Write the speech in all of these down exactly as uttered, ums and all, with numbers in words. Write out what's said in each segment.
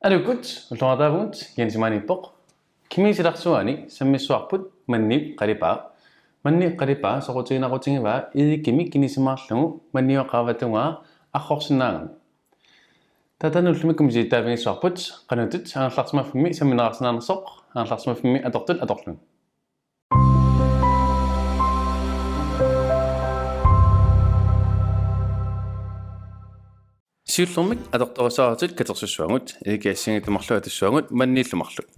Aluukkut, ulluartaavugut, Jens Maaniippoq. Kimi silarsuaani sammissuarput Manniip qalipaa. Manniip qalipaa soqutiginaqqutigivaa eddikemik kinisimaarlugu manniup qaavatungaa arrorsinnaagami. Taava ullumi misilittaavigissavarput qanortut angerlarsimaffimmi sammineqarsinnaanersoq, angerlarsimaffimmi atortut atorlugu. Siullermik atortorissaartut katersussuagut, eddike assigiinngitsut marluk atussuagut, Manniillu marluk.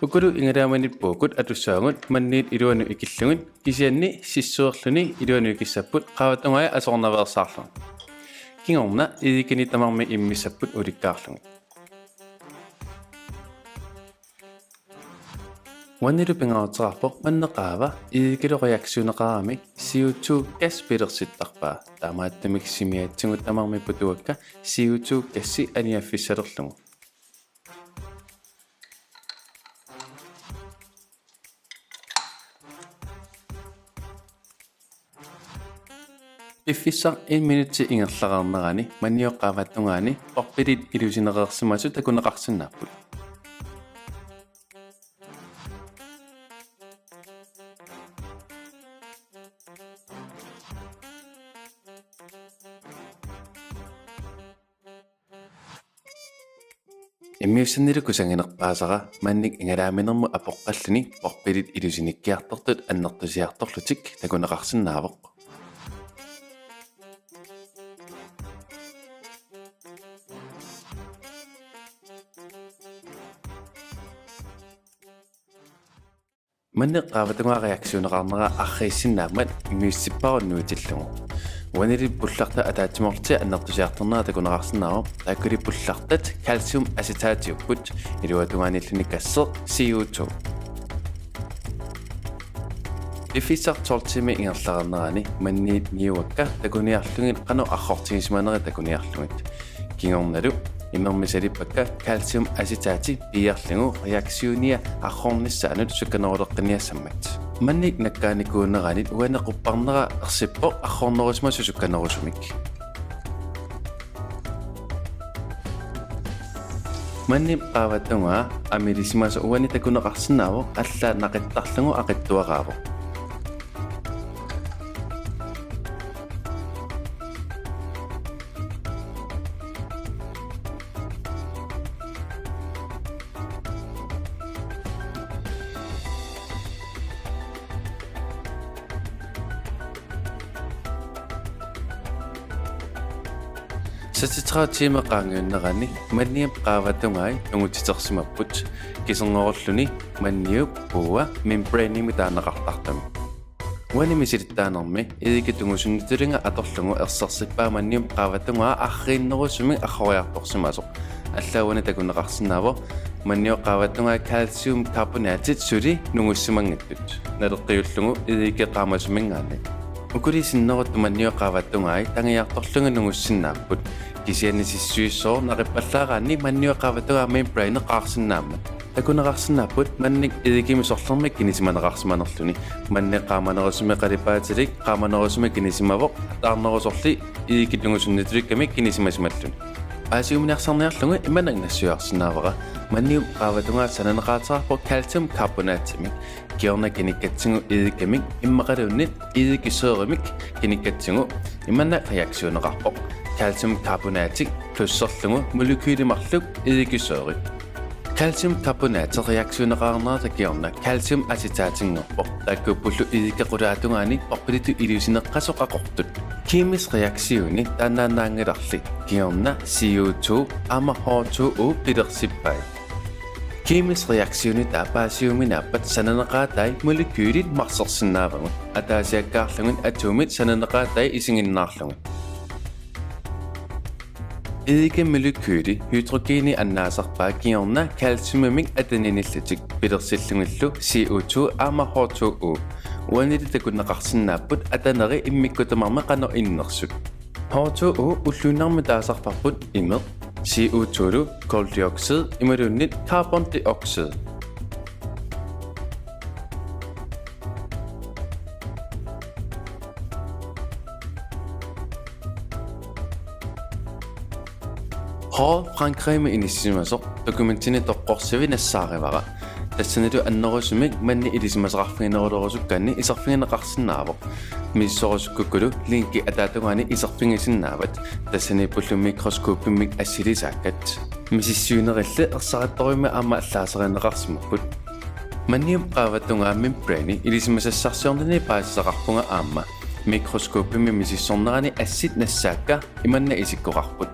Ukulu ingerlaannaq puukut atussaagut, Manniit iluanut ikillugit, kisianni sissuerluni iluanut ikissapput, qaavatungai asornaveersaarlugit. Kingorna eddikeni tamarmik immissapput ulikkaarlugit. Uanilu pingaaruteqarpoq manneq qaava eddikelu reaktioneqaramik C O two gas pilersittarpaa. Taamaattumik simiatsigut tamarmik putuakka C O two gasi aniaffissalerlugu. Piffissaq en minutsi ingerlareernerani manniup qaavatungaani porpilit ilusineqarsimasut takuneqarsinnaapput. Immiussannilu kusaginerpaasara Manniip ingerlaaminermut apoqqalluni porpilit ilusinikkiartortut annertusiartorlutik takuneqarsinnaavoq. Manniup qaavatungaa reaktioneqarnera arriissinnaammat immiussipparunnuitillugu. Uanilu pullartat ataatsimoorlutik annertusiartornerat takuneqarsinnaavoq, taakkuli pullartat calcium acetatiupput, iluatungaaniilluni gasseq C O two. Piffissaq tolv tiimi ingerlareernerani Manniit niuakka takuniarlugit qanoq arrortigisimanerit takuniarlugit. Kingornalu imermik salippakka calcium acetati piiarlugu reaktionia arrornissaanut sukkaneruleqqinniassammat. Manniup nakkaanikuuneranit uani qupparnera ersippoq arrornerusimasoq sukkanerusumik. Manniup qaavatungaa amilisimasoq uani takuneqarsinnaavoq, allaat naqittarlugu aqitsuaraavoq. Seksogtredive tiimit qaangiunnerani Manniup qaavatungai tungutsitersimapput, kiserngorulluni Manniup puua membranimik taaneqartartumi. Uani misilittaanermi eddike tungusunnittuliga atorlugu ersersippaa Manniup qaavatungaa arriinnerusumik arroriartorsimasoq. Allaat uani takuneqarsinnaavoq Manniup qaavatungai calcium carbonatit suli nungussimanngitsut, naleqqiullugu eddike qaamasuminngaanniit. Ukuli sinneruttut Manniup qaavatungai tangiartorlugit nungussinnaapput, kisianni sissuissooq naqippallaaraanni Manniup qaavatungaa membrane qaarsinnaammat. Takuneqarsinnaapput Manniup eddikemik sorlermik kinisimaneqarsimanerluni. Manniup qaamanerusumik qalipaatilik qaamanerusumik kinisimavoq, taarnerusorli eddike tungusunnittulikkamik kinisimasimalluni. Paasiuminarsarniarlugu imannak nassuiarsinnaavara: Manniup qaavatungaa sananeqaateqarpoq calcium carbonatimik. Kingorna kinikkatsigu eddikemik immaqaluunniit eddikesyrimik kinikkatsigu imannak reaktioneqarpoq: calcium carbonatic plusserlugu molekyli marluk eddikesyri. Calcium carbonate reaktioneqarnerata kingorna calcium acetatinngorpoq. Taakkuuppullu eddike qulaatungaani porpilitut ilusineqasoq aqortut. Kemisk reaktioni taannaannaanngilarli kingorna C O two aamma H two O pilersippai. Kemisk reaktioni taava paasiuminaappat sananeqaatai molekylit marsersinnaavagut, ataasiakkaarlugit atomit sananeqaatai isiginnaarlugit. Eddike molekyli hydrogeni annaasarpaa kingorna calciumimik ataninillutik pilersillugillu C O two aamma H two O. Uanili takuneqarsinnaapput ataneri immikkut tamarmik qanoq innersut. H two O ulluinnarmik taasarparput imeq, C O two-lu kuldioxid imaluunniit carbon dioxid. Paul Frankrigimi inissisimasoq dokumentini toqqorsivik nassaarivara. Tassanilu annerusumik manna ilisimasaqarfiginerulerusukkanni iserfigineqarsinnaavoq. Misissorusukkukkulu linki ataatungaani iserfigisinnaavat. Tassaniippullu mikroskopimmik assilisaakkat. Misissuinerilli ersarittorujussuarmik aamma allaaserineqarsimapput. Manniup qaavatungaa membrani ilisimasassarsiornini paasisaqarpunga aamma. Mikroskopimmi misissornerani assit nassaakka imanna isikkoqarput.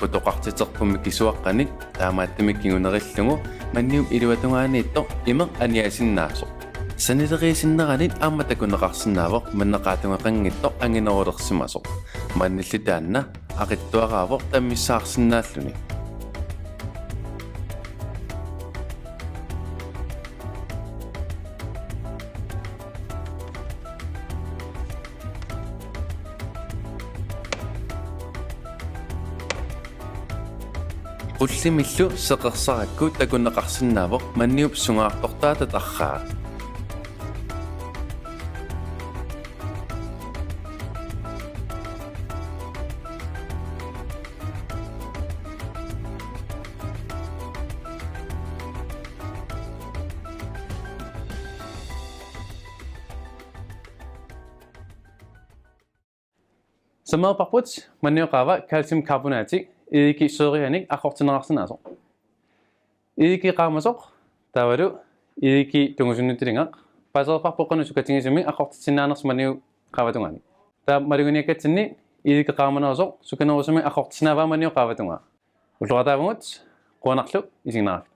Putoqartiterput mikisuaqqanik taamaattumik kingunerillugu manniup iluatungaaniittoq imeq aniasinnaasoq. Sanileriisinneranit aamma takuneqarsinnaavoq manna qaatungeqanngitsoq anginerulersimasoq. Mannilli taanna aqitsuaraavoq tammissaarsinnaalluni. Qullimillu seqersarakku takuneqarsinnaavoq manniup sungaartortaa tatarraa. Sammeerparput manniup qaava calcium carbonate eddike sørianik aqqutissinnaasoq. Eddike qaamasoq taavalu eddike tungusunnutilingaq. Paasereerparput qanoq sukkatigisumik aqqutissinnaanersoq manniup qaavatungaani. Taava maluginiakkatsinni eddike qaamanerusoq sukkanerusumik aqqutissinnaavat manniup qaavatungaa. Ulloq ataavugut, qujanarlu isiginnaarassi.